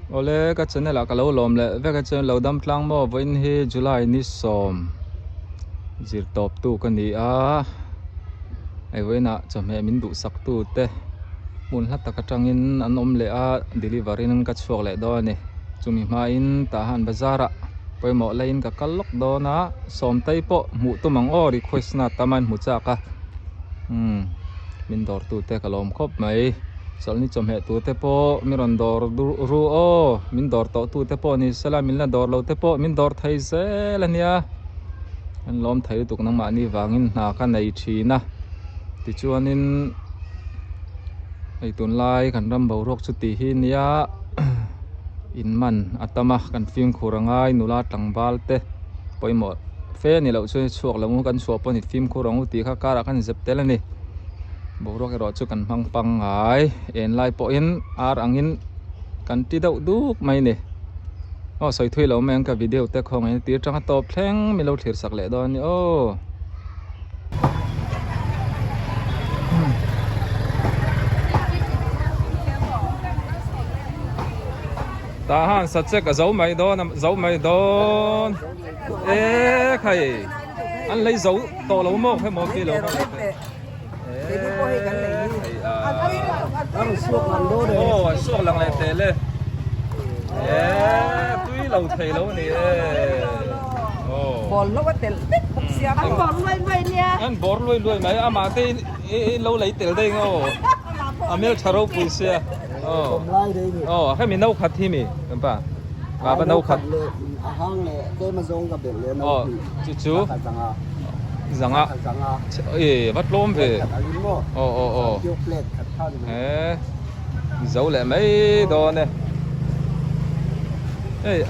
Awle ka channel ah ka lo lawm leh vek a chuan lo dam tlang maw vawiin hi July ni sawm zir tawp tu ka ni a hei vawiin ah chawhmeh min duhsak tu te hmun hla tak atangin an awm leh a deliver in ka chhuak leh dawn a ni chumi hmain tah han bazar ah pawimawh laiin ka kal lawk dawn a sawmtei pawh hmuh tum ang aw request na tam a inhmu chak a umm min dawr tu te ka lawm khawp mai. Chawlhni chawhmeh tur te pawh min rawn dawr ru aw, min dawr tawh tu te pawh ni sela min la dawr lo te pawh min dawr thei zel a nia. An lawm thei lutuk nangmahni vangin hna ka nei thin a, tichuanin hei tunlai kan ram boruak chu tih hi nia in man a tam a, kan fimkhur a ngai nula tlangval te pawimawh fe ni loh chuan chhuak lo kan chhuah pawh ni fimkhur ang u tih kha karah khan zep tel a ni. Boruak erawh chu kan hmang pangngai en lai pawhin ar angin kan ti deuh duk mai a ni. Aw sawi thui lo mai ang ka video te khawngaih in tir tanga tawp thleng min lo thlir sak leh dawn a ni aw. Tah han sachek a zo mai dawn a zo mai dawn e khai an lei zo tawh lo maw khawi maw khi lo aw an suak lang leh teh le e tui lo thei lo ani e aw bawr lo a telh vek bawk sia an bawr luai luai nia an bawr luai luai mai amah te in lo lei tel daih ang aw a hmeltha ropui sia aw aw hemi no khat hi mi pa pa no khat aw chu chu zanga e va tlawm ve aw aw aw e zo leh mai dawn e hei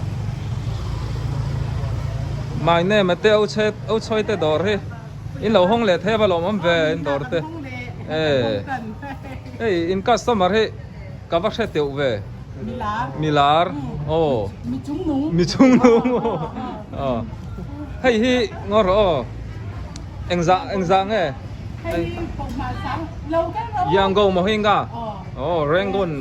my name a te au chhe au chhawi te dawr hi in lo hawng leh thei a va lawmawm ve in dawr te e hei in customer hi ka va hre teuh ve milar aw mi chungnung aw hei hi ngaw rawh aw engzah engzah nge yango mohinga aw rangoon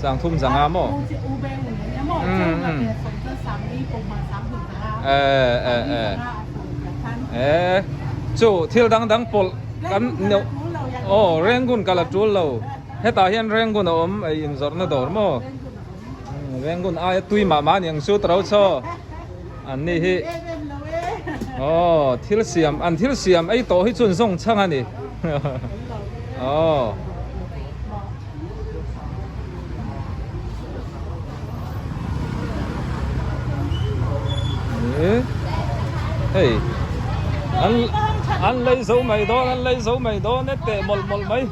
sangthum zanga maw e e e e chu thil dang dang pawlh kan aw Rangoon kal a tul lo hetah hian Rangoon a awm ei inzawrhna dawr maw Rangoon aia tui mah mah aniang chu taro chaw an ni hi aw thil siam an thil siam ei tawh hi chuan zawng chhang a ni aw. Hei an an lei zo mai dawn an lei zo mai dawn e teh mawlh mawlh mai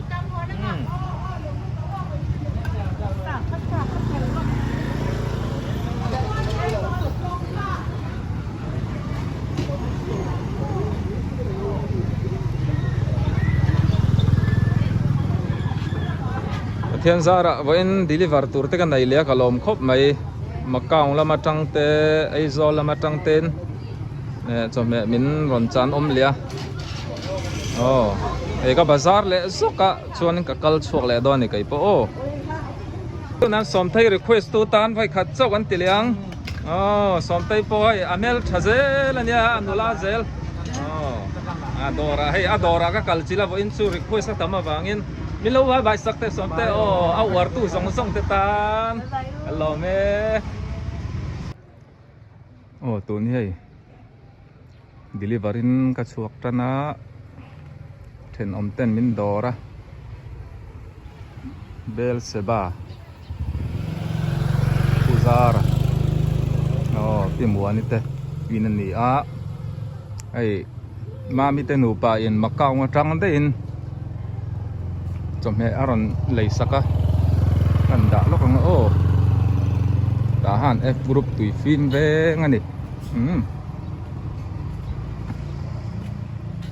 Pathian zarah vawiin deliver tur te ka nei leh a ka lawm khawp mai Macau lam atang te Aizawl lam atang ten eh chawhmeh min rawn chan awm leh a aw hei ka bazar leh zawk a chuan ka kal chhuak leh dawn a ni keipawh aw. Tun an Sawmtei request tu tan vawi khat chauh an ti leh ang aw Sawmtei pawh hei a hmel tha zel a nia a nula zel aw a dawrah hei a dawrah ka kal chil a vawiin chu request a tam avangin min lo vai vai sak teh Sawmtei aw a uar tu zawng zawng te tan ka lawm e. Aw tun hi hei deliver in ka chhuak tan a thenawm ten min dawr a bel seba puzara aw pi muani te in a ni a hei mami te nupa in macau atang daih in chawhmeh a rawn lei sak a kan dah lawk ang aw tah han f group tui fim veng a ni umm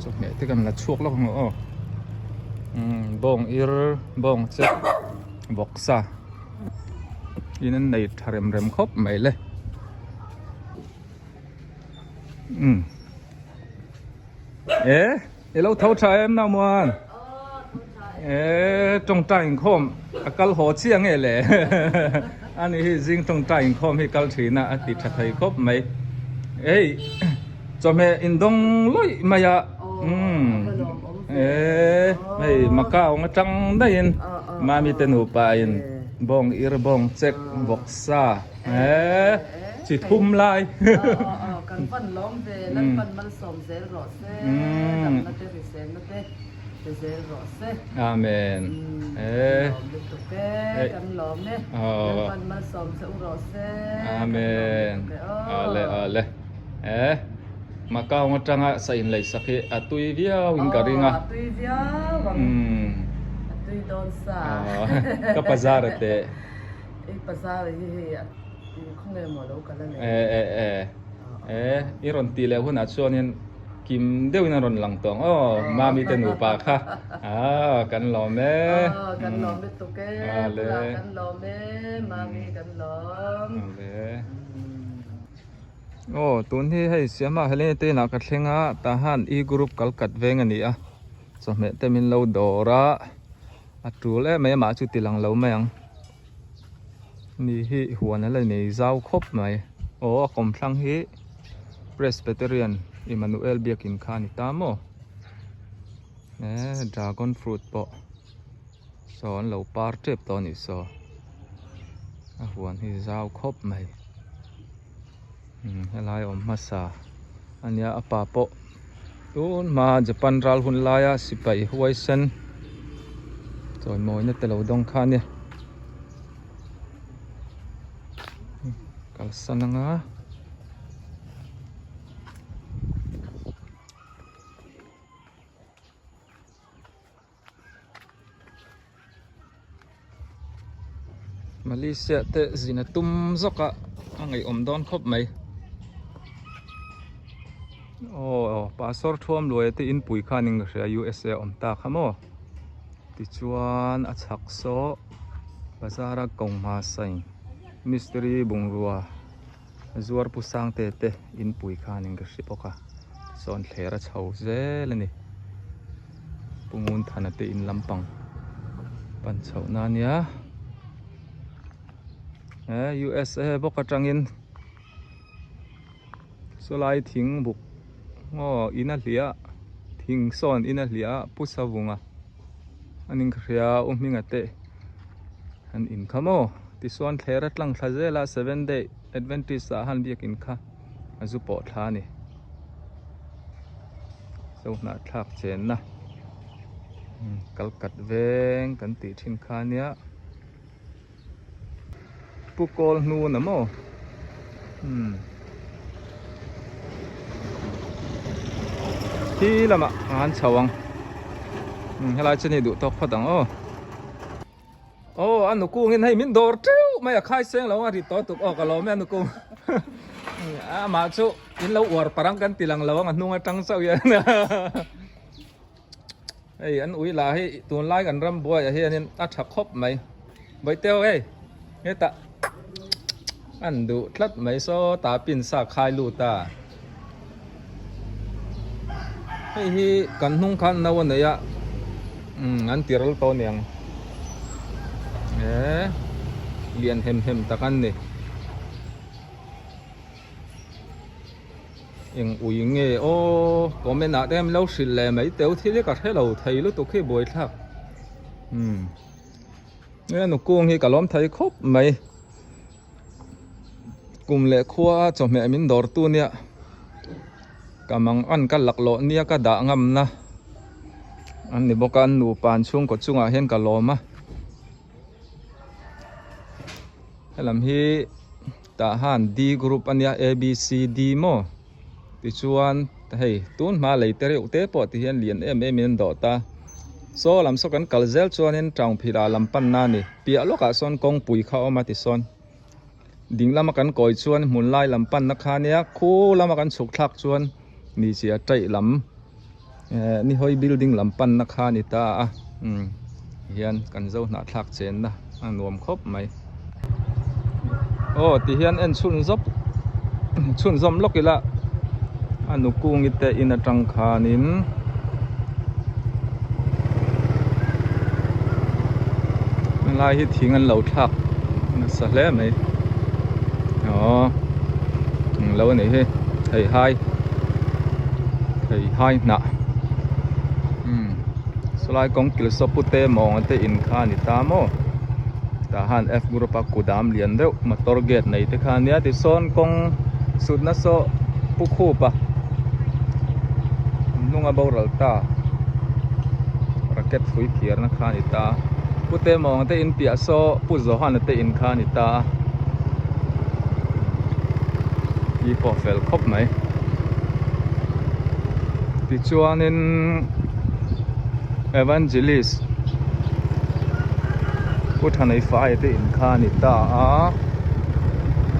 chawhmeh te kan la chhuak lawk ang aw umm bawng ir bawng chek vawksa in an nei tha rem rem khawp mai le umm e. I lo tho tha em Namuan? E tawngtai inkhawm a kal haw chiah nge le ani hi zing tawngtai inkhawm hi kal thin a a ti tha thei khawp mai ei chawhmeh indawng lawih mai a umm e hei Macau ang atang daihin mami te nupa in bawng ir bawng chek bawk sa e chi thum lai kan van lawm ve Lalpan malsawm zel rawh se damna te hriselna te. Pe zel rawh se. Amen. Kan lawm lutuk e, kan lawm e. Lalpan malsawm che u rawh se. Amen. Ale ale. E Macau atanga sa in lei sak hi a tui viau in ka ring a. A tui viau ang. A tui dawn sa. Ka pazar a te. I pazar hi hei khaw nge maw lo kal a nei. E e e. E i rawn tih leh hunah chuanin Kim deuhin a rawn lang tawh ang aw, Mami te nupa kha aah kan lawm e. Aw kan lawm lutuk e, Pula kan lawm e, Mami kan lawm. Awle. Aw tun hi hei Siama Helene te inah ka thleng a, tah han E group kal kat veng a ni a, chawhmeh te min lo dawr a, a tul em mai amah chu ti lang lo mai ang. Ni hi huan a la nei zau khawp mai aw a kawmthlang hi Presbyterian Emmanuel biakin kha a ni ta maw eh dragon fruit pawh saw an lo par tep tawh a nih saw a huan hi zau khawp mai helai awm hmasa a nia a pa pawh tun hma Japan ral hun laia sipai huaisen chawimawina te lo dawng kha a nia kalsan anga. Malaysia te zin a tum zawk a a ngaihawm dawn khawp mai aw pastor thuam luai te inpui khan in ka hria USA a awm ta kha maw tichuan a chhak saw bazar a ko hma sain mistiri bungrua zuar pu sang te te inpui khan in ka hre bawk a sawn thler a chho zel a ni pu ngun thana te in lampang pan chhoh na ania he USA bawk atangin sawlai thing buk aw in a hliah thing sawn in a hliah a pu savunga a ning ka hria u hminga te. An in kha maw? Tichuan thler a tlang thla zel a, Seventh Day Adventist ah han biakin kha a zu pawh thla a ni. Zohnah thlak chenna kal kat veng kan tih thin kha ania. Pu kawl hnun a maw? Umm. Khi lamah an chho ang. Helai chu ni duh tawk phawt ang aw. Aw a nukungin hei min dawr teuh mai a khai seng lo a ri tawh tuk aw ka lawm e a nukung amah chu in lo uar parang kan ti lang lo ang a hnung atang chauh hian hei an ui lah hi tunlai kan ram buaiah hianin a tha khawp mai Bawihte hei hetah an duh tlat mai saw tah pin sa khai lut a hei hi kan hnung khan no a nei a umm an ti ral tawh aniang eh lian hem hem tak an ni eng ui nge aw comment ah te hian min lo hrilh leh mai teu thil hi ka hre lo thei lutuk hi buaithlak umm. He nukung hi ka lawm thei khawp mai kum leh khua chawhmeh min dawr tu nia ka mang an ka laklawh nia ka dah ngam na an ni bawk a an nupa an chhungkaw chungah hian ka lawm a helam hi tah han D group a nia A B C D maw tichuan hei tun hma lei te reuh te pawh ti hian lian em em in an dawh ta saw lam saw kan kal zel chuanin town phirh ah lam pan na a ni piah lawkah sawn kawngpui kha a awm a tisawn ding lama kan kawi chuan hmun lai lam pan na kha ania khu lama kan chhuk thlak chuan ni chiah taih lam eh nihawi building lam pan na kha a ni ta a umm hian kan zo hnahthlak chen na a nuam khawp mai aw ti hian en chhun zawp chhun zawm lawk ila a nukungi te in atang khanin. Helai hi thing an lo thlak nasa hle mai aww eng lo a nih hi theihai theihai hnah umm sawlai kawng kil saw pute mawng te in kha a ni ta maw tah han F group a kudam lian deuh motor gate nei te kha a nia tisawn kawng sutna saw pu khup a hnunga boral ta racket hrui phiarna kha a ni ta Pu te mawng te in piah saw Pu Johan-a te in kha a ni ta a hi pawh fel khawp mai tichuanin Evangelist Pu Thaneifaia te in kha a ni ta a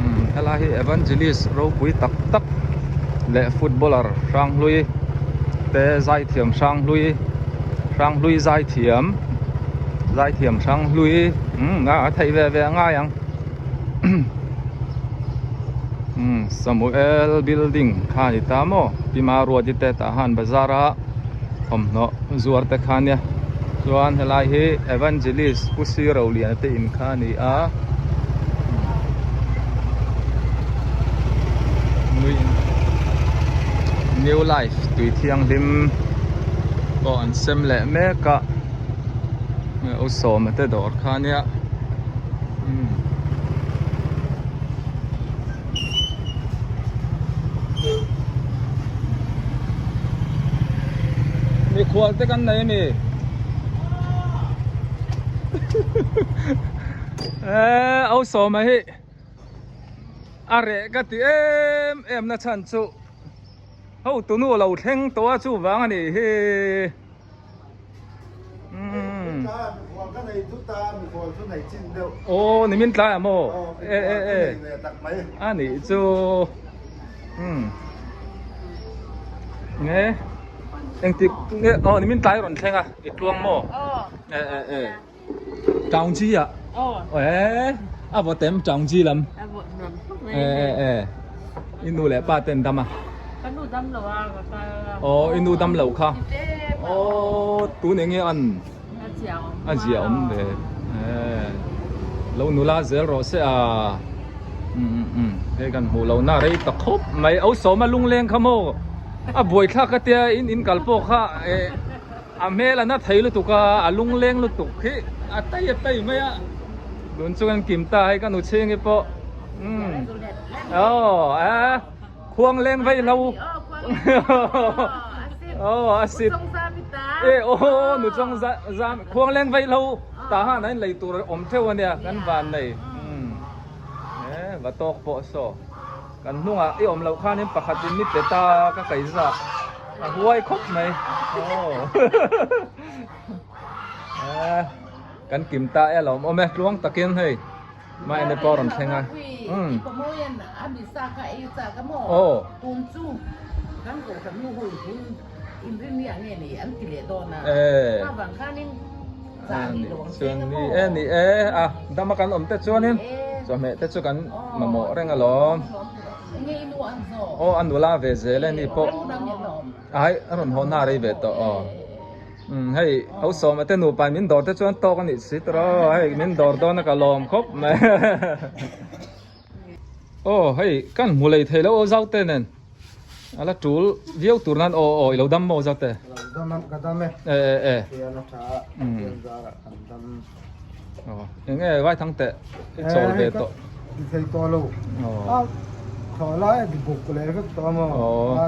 umm helai hi Evangelist ropui tak tak leh footballer hranghlui te zaithiam hranghlui hranghlui zaithiam zaithiam hranghlui umm a theih ve ve a ngai ang umm Samuel building kha a ni ta maw Pi Maruati te tah han bazar a thawmhnaw zuar te kha ania chuan helai hi Evangelist Pu Siroliana te in kha a ni a New Life tui thianghlim pawh an sem leh mek a u sawma te dawr kha ania umm. Mikhual te kan nei ami eee au sawma hi a reh ka ti em em na chhan chu ho tunu a lo thleng tawh a chuvang a nih hi. Aw ni min tlai a maw e e e a nih chu umm nge engtik nge aw ni min tlai rawn thleng a i tluang maw e e e Taungchi ah e a vaw tem Taungchi lam e e e i nu leh pa ten dam a aw i nu dam lo kha aw tun eng nge an a zia awm ve e lo nula zel rawh se a um um hei kan hmuh lo na rei ta khawp mai au sawma lungleng kha maw a buaithlak ka tia in in kal pawh kha e. A hmel a na thei lutuk a, a lungleng lutuk hi a tai a tai mai a. Tun chu kan kim ta hei ka nu chhingi pawh umm aw a khuang leng vei hlo aw a sit e aw nu chawng za zam khuang leng vei hlo tah han a in lei tur awm theuh ania kan van nei umm e va tawk pawh saw. Kan hnungah i awm loh khanin pakhatin mi pe ta ka kaihza a huai khawp mai aw kan kim ta e a lawm awm e tluang takin hei mahni pawh a rawn thleng a umm aw chuan ni e ni e a dama kan awm te chuanin chawhmeh te chu kan mamawh reng alawm aw a nula ve zel e ni pawh ai a rawn haw na rei ve tawh aw umm hei ho sawma te nupa min dawr te chuan tawk a nih si tawh aw hei min dawr dawn a ka lawm khawp mai aw hei kan hmu lei thei lo aw zau te nen. A la tul viau tur nan aw aw i lo dam maw zat e. Lo dam a ka dam e. E e e. Thian a tha a thian zar ah kan dam. Aw eng nge vai thang teh i chawl ve tawh. Ti thei tawh lo. Aw. A thaw lai a ti buk leh vek tawh a maw. Aw. A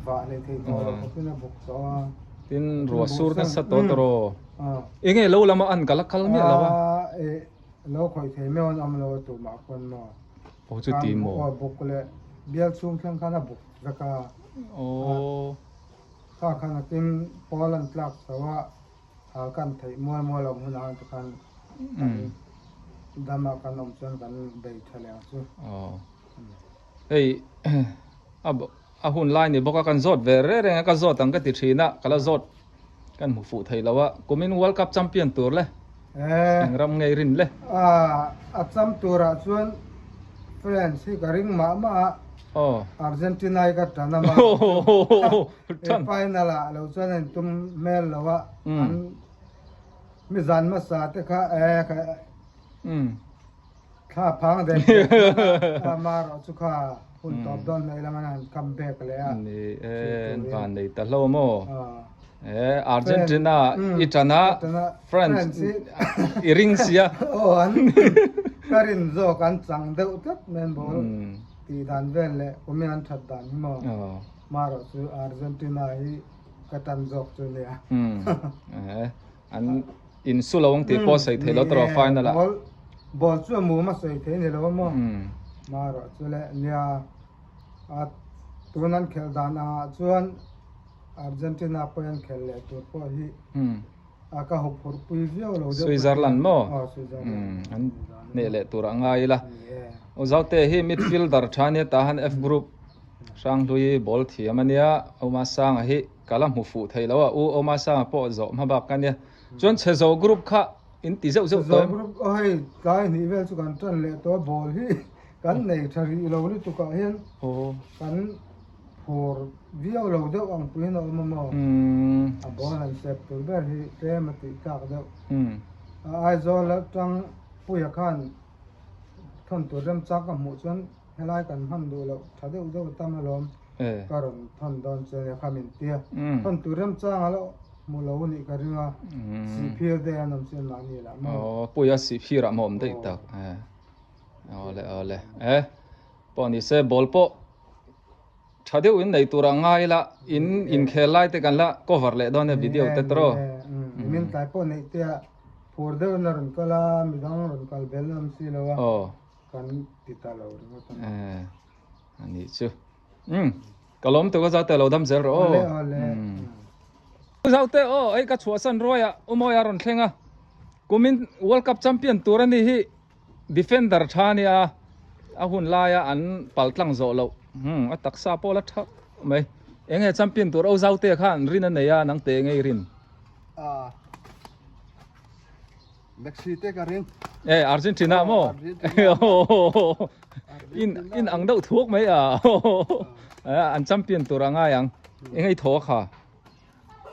vah leh thei tawh lo khawpin a buk tawh a. Tin ruah sur nasa tawh tawh rawh. Eng nge lo lama an ka la kal miah lo a. A e lo khawih thei meuh an awm lo a tumah pawn maw. Aw chu ti maw? Aw buk leh bial chhung thleng khan a buk vek a. Aw. Kha khan a tin pawl an tlak chho a, hal kan theih mual mual awm hunah an ti khan kan dam ah kan awm chuan kan bei tha leh ang chu. Aw. Hei a a hun lai ni bawk a kan zawt ve reng reng a ka zawt ang ka ti thin a ka la zawt kan hmu fuh thei lo a kumin world cup champion tur le eng ram ngei rin le a cham turah chuan France hi ka ring mah mah a aw Argentina hi ka tan a mah final ah lo chuan an tum hmel lo a an. Mi zan hmasa te kha e kha thla phang dek dek a marawh chu kha hun tawp dawn hmel a han come back leh a. Ni e an van nei ta hlo maw? E Argentina i tan a France i ring sia. Aw an ka rin zawk an chang deuh tlat mai an ball tih dan vel leh kumin an that dan hi maw? Marawh chu Argentina hi ka tan zawk chu nia. An in su lo ang tih pawh sawi thei lo tawh final ah. Ball ball chu a mum a sawi thei ni lo a maw. Marawh chu le nia a tun an khelh dan angah chuan Argentina pawh an khelh leh tur pawh hi a ka hup phurh pui viau lo deuh. Switzerland maw? An hneh leh tur a ngai ila. Uzaute hi midfielder tha ania tah han F group Hranghlui ball thiam ania Uma Sanga hi Ka la hmu fuh thei lo a, U Oma Sanga pawh zawh hma bak ka nia. Chuan chhe zo group kha in ti zeuh zeuh tawh em? Chhe zo group aw hei tlai hnih vel chu kan tan leh tawh a, ball hi kan nei tha rih lo lutuk ah hian kan phur viau lo deuh ang puiin a awm a maw? A ball han sep tur ber hi tlem a tih tlak deuh. A Aizawl atang Puia khan thawn tur remchang ka hmuh chuan Helai kan hman duh loh tha deuh deuh tam alawm ka rawn thawn dawn che nia kha min tia. Thawn tur remchang a lo hmu lo nih ka ring a, sihphir te an awm chian mahni lah maw. Aw puia sihphir ah maw awm daih tak e. Awle awle e pawh ni se ball pawh tha deuh in nei tur ah ngai ila in inkhel lai te kan la cover leh dawn e video te tawh. Min tlai pawh neih te ah phur deuh in a rawn kal a midang rawn kal bel an awm si lo a. Kan ti ta lo ringawt a ni. Eh, a nih chu. Um, ka lawm tuk a Zaute lo dam zel rawh aw. Awle awle. Um. Zaute aw, hei ka chhuahsan ruai a, U Mawia rawn thleng a. Kumin World Cup champion tur a ni hi defender tha a nia, a hun laia an pal tlang zawh loh. Um, a taksa pawh la tha mai. Enge champion tur O Zaute khan rin a nei a, nang te enge i rin? Ah. Messi te ka ring. Eh Argentina mo. In in ang deuh thuak mai a. An champion tur a ngai ang. Engei tho kha.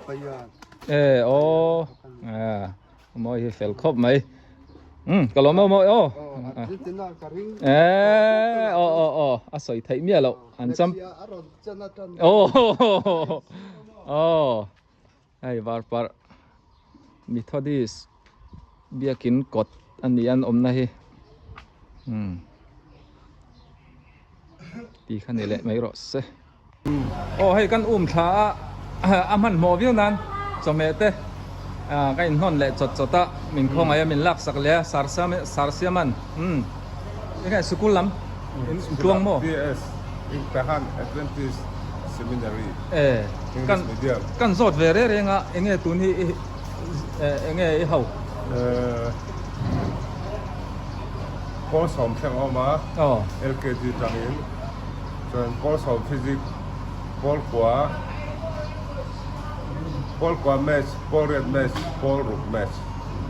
Payan. Eh o. Eh moi hi fel khop mai. Um ka lom mo o. Argentina ka ring. Eh o o o a soi thei mia lo. An cham. Oh. Oh. Hei varparh Methodist biakin kawt a ni an awmna hi umm ti kha ni leh mai rawh se. Aw hei kan um thla a a hmanhmawh viau nan chawhmeh te ah ka inhnawn leh chawt chawt a min khawngaih a min lak sak leh a sarsiam sarsiaman umm enge sikul lam in tluang maw? Intahan Adventist Seminary Eh, kan English medium. kan zawt ve reng reng a, enge tun hi i enge i ho? Eh, Pawl sawm thleng a awm a, Aw. LKG tangin, chuan pawl sawm physics, pawl kua, pawl kua maths, pawl riat maths, pawl ruk maths.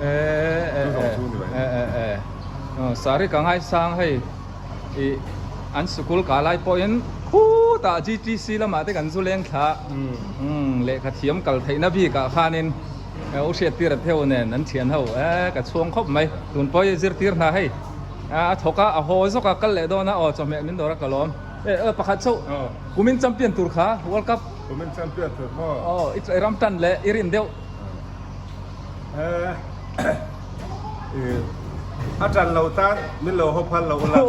Eh, eh, Chu zawng chu ni mai. eh, eh, eh. Aw, sari ka ngaisang hei. Ih an sikul kah lai pawhin khutah GTC lamah te kan zu leng thla umm lehkha thiam kal theihna bikah khanin u hriattir a theu nen an thian ho eh ka chhuang khawp mai tun pawh hi zirtir hna hei a thawk a a haw zawk a kal leh dawn a aw chawhmeh min dawr a ka lawm eh aw pakhat chauh kumin champion tur kha world cup kumin champion tur maw aw i ram tan leh i rin deuh eh A tan lo tan min lo haw phal lo ula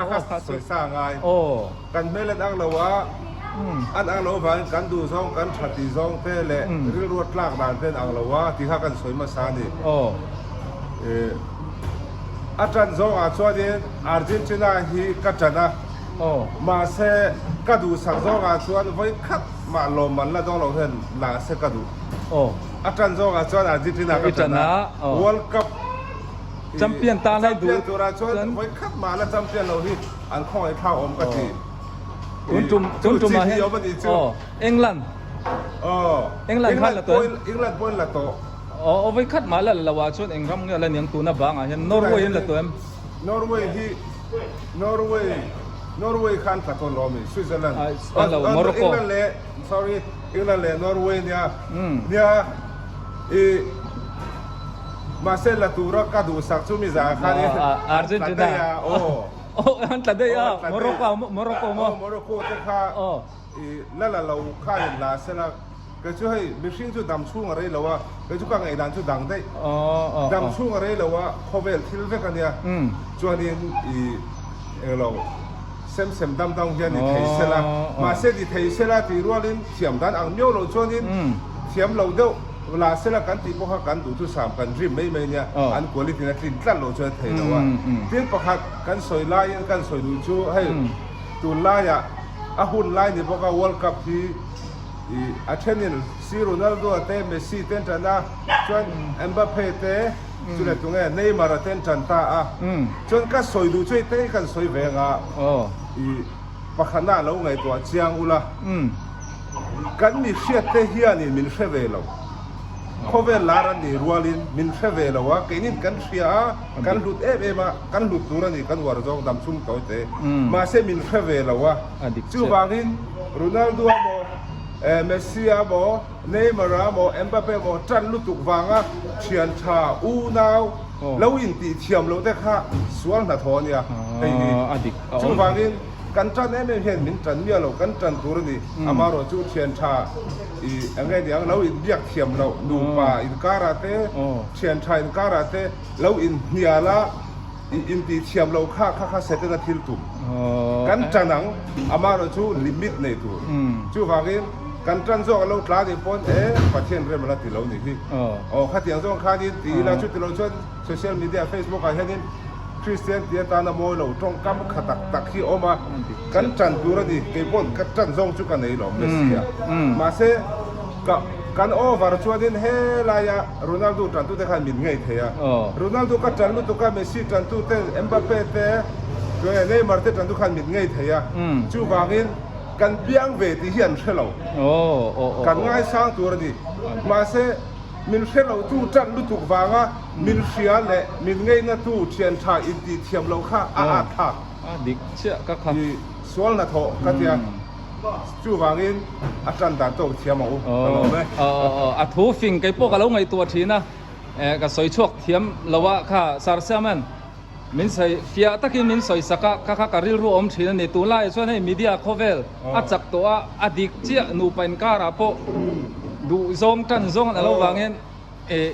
ka kha sawi sa ngai. Kan hmel an ang lo a, an ang lo avangin kan duh zawng, kan tha tih zawng te leh rilru a tlak dan te an ang lo a tih kha kan sawi hmasa a ni. A tan zawngah chuanin Argentina hi ka tan a, mahse ka duhsak zawngah chuan vawi khat mah lawmman la dawng lo hian la se ka duh. A tan zawngah chuan Argentina ka tan a, World Cup champion tan lai duh champion turah chuan vawi khat mah la champion lo hi an khawngaih thlak awm ka ti. Tun tum tun tumah hian aw England England khan la tawh em? England pawhin la tawh. Aw vawi khat mah la la lo ah chuan eng ram nge la niang tuna bangah hian Norway in la tawh em? Norway hi Norway Norway khan tla tawh lo ami Switzerland Morocco England leh sorry England leh Norway nia nia i. Mahse la tura ka duhsak chu mi zah khanin an tla daih a, aw. Aw an tla daih a, Morocco Morocco maw? Aw Morocco te kha i la la lo khanin la sela, kei chu hei mihring chu dam chhung a rei lo a, kei chu ka ngaihdan chu dang daih. Dam chhung a rei lo a, khawvel thil vek a nia, chuanin i englo sem sem dam dam hian ni thei sela, mahse ni thei sela tih rualin thiam dan ang miau lo chuanin thiam lo deuh la sela kan tih pawh kha kan duh chu sam kan dream mai mai nia, an quality na tlin tlat lo chuan a thei lo a. Tin pakhat kan sawi laiin kan sawi duh chu hei tunlaiah a hun lai ni bawk a World Cup hi ih a thenin si Ronaldo a te Messi te an tan a chuan Mbappe te chu leh tunge Neymar a te an tan ta a chuan ka sawi duh chu hei te kan sawi ve ang a ih pakhatna a lo ngaihtuah chiang ula kan mi hriat te hianin min hre ve lo khawvel lar an nih rualin min hre ve lo a keinin kan hria a kan hlut em em a kan hlut tur a ni kan uar zawng dam chhung tawi te mahse min hre ve lo a chuvangin Ronaldo a maw Messi a maw Neymar a maw Mbappe a maw tan lutuk vanga thian tha unau lo intih thiam loh te kha sual hnathawh a nia hei hi chuvangin kan tan em em hian min tan miah lo kan tan tur a ni amaherawh chu thian tha ih eng nge niang lo inbiak thiam loh nupa inkarah te thian tha inkarah te lo inhnial a ih intih thiam loh kha kha kha Setana thil tum kan tan ang amaherawh chu limit nei tur chuvangin kan tan zawk a lo tla nih pawn e Pathian rem a la ti lo nih hi aw khatiang zawng khanin ti ila chuti lo chuan social media Facebook ah hianin Kristian tih atana mawi lo tawngkam kha tak tak hi a awm a, kan tan tur a ni, kei pawh ka tan zawng chu ka nei lo Messi a, mahse ka kan over chuanin helaia Ronaldo tantute khan min ngei thei a, Ronaldo ka tan lutuk a, Messi tantute, Mbappe te, Neymar te tantu khan min ngei thei a, chuvangin kan piang ve tih hi an hre lo, kan ngaisang tur a ni, mahse min hre lo tu tan lutuk vanga. Min hria leh min ngeina tu thian tha in tih thiam loh kha a at thlak. A dik chiah ka kha. I sual hnathawh ka tia chuvangin a tan dan tawk thiam ang u ka lawm e. Aw a thu fing kei pawh ka lo ngaihtuah thin a, ka sawi chhuak thiam lo a kha Sir Siaman min sawi fiah takin min sawi sak a kha kha ka rilru awm thin a ni. Tunlaiah chuan hei media khawvel a chak tawh a, a dik chiah nupa inkarah pawh duh zawng tan zawng an lo vangin E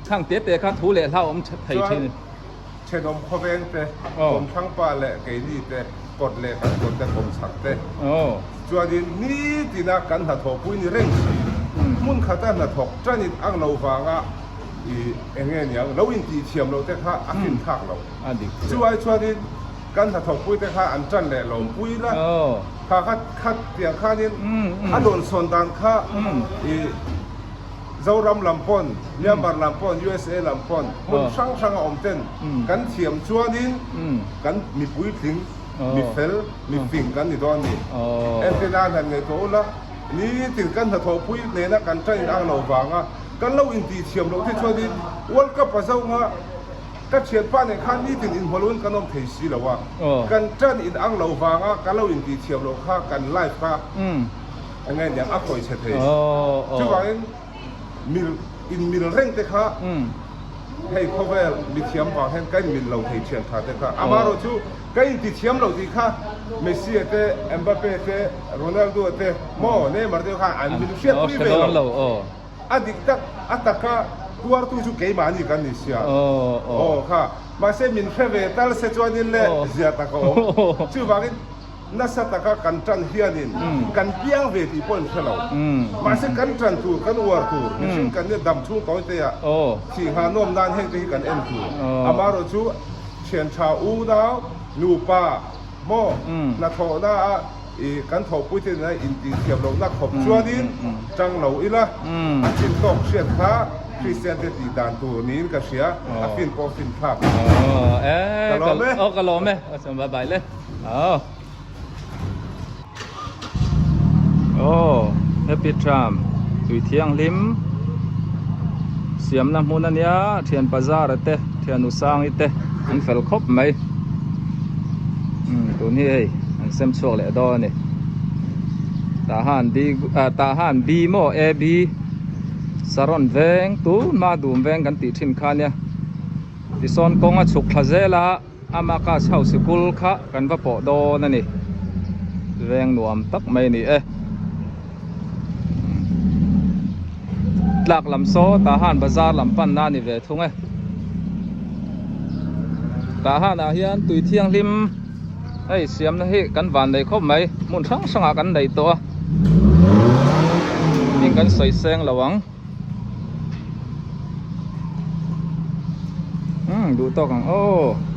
chhang te te kha thu leh hla awm thei thin. Chuan thenawm khawveng te, kawmthlang pa leh keini te, kawt leh kan kawt te, kawmchhak te. Chuanin nitina kan hnathawhpui ni reng si, hmun khata hnathawk tanin ang lo vanga i eng nge niang lo intih thiam loh te kha a finthlak loh. Chu ai chuanin kan hnathawkpui te kha an tan leh lawmpui la, kha kha khat tiang khanin a dawnsawn dan kha i. Zoram lam pawn, Myanmar lam pawn, USA lam pawn hmun hrang hrang a awm ten kan thiam chuanin kan mi puitling, mi fel, mi fing kan ni dawn a ni. Entirna han ngaihtuah ula, nitin kan hnathawhpui nena kan tan in ang lo vanga kan lo intih thiam loh te chuanin World Cup a zawnga ka thianpa nen khan nitin inhmawlhin kan awm thei si lo a, kan tan in ang lo vanga kan lo intih thiam loh kha kan life kha Eng nge niang a khawi chhe thei. Chuvangin mil in mil reng te kha hei khawvel mithiam vang hian ka in mil lo thei thian tha te kha. Amaherawh chu ka in ti thiam lo tih kha Messi a te, Mbappe te, Ronaldo a te maw Neymar te kha an min hriat pui ve lo. A dik tak a taka tuartu chu keimahni kan ni sia. Aw kha mahse min hre ve tal se chuanin le zia tak a awm. Chuvangin. Nasa taka kan tan hianin kan piang ve tih pawh in hre lo. Mahse kan tan tur, kan uar tur, mihring kan nia dam chhung tawi te ah thih nghah nawm nan heng te hi kan en tur. Amaherawh chu thian tha unau, nupa, maw, hnathawhna ah i kan thawhpui te nena intih thiam lohna khawp chuanin tang lo ila, a chin tawk hriat kha Kristian te tih dan tur niin ka hria, a fin pawh fin thlak. Ka lawm e. Aw ka lawm e. Bye bye le. Oh. Oh, happy tram. Tui thianghlim. Siamna hmun ania, thian bazar te, thian usangi te an fel khawp mai. Um, tun hi hei an sem chhuak leh dawn ani. Tah han B ah tah han B maw A B. Saron veng tun hma dum veng kan tih thin kha nia tisawn kawng a chhuk thla zel a ama ka chho sikul kha kan va pawh dawn a ni veng nuam tak mai a ni e tlak lam saw tah han bazar lam panna a ni ve thung e tah hanah hian tui thianghlim hei siamna hi kan van nei khawp mai hmun hrang hrangah kan nei tawh a hming kan sawi seng lo ang umm duh tawk ang aw.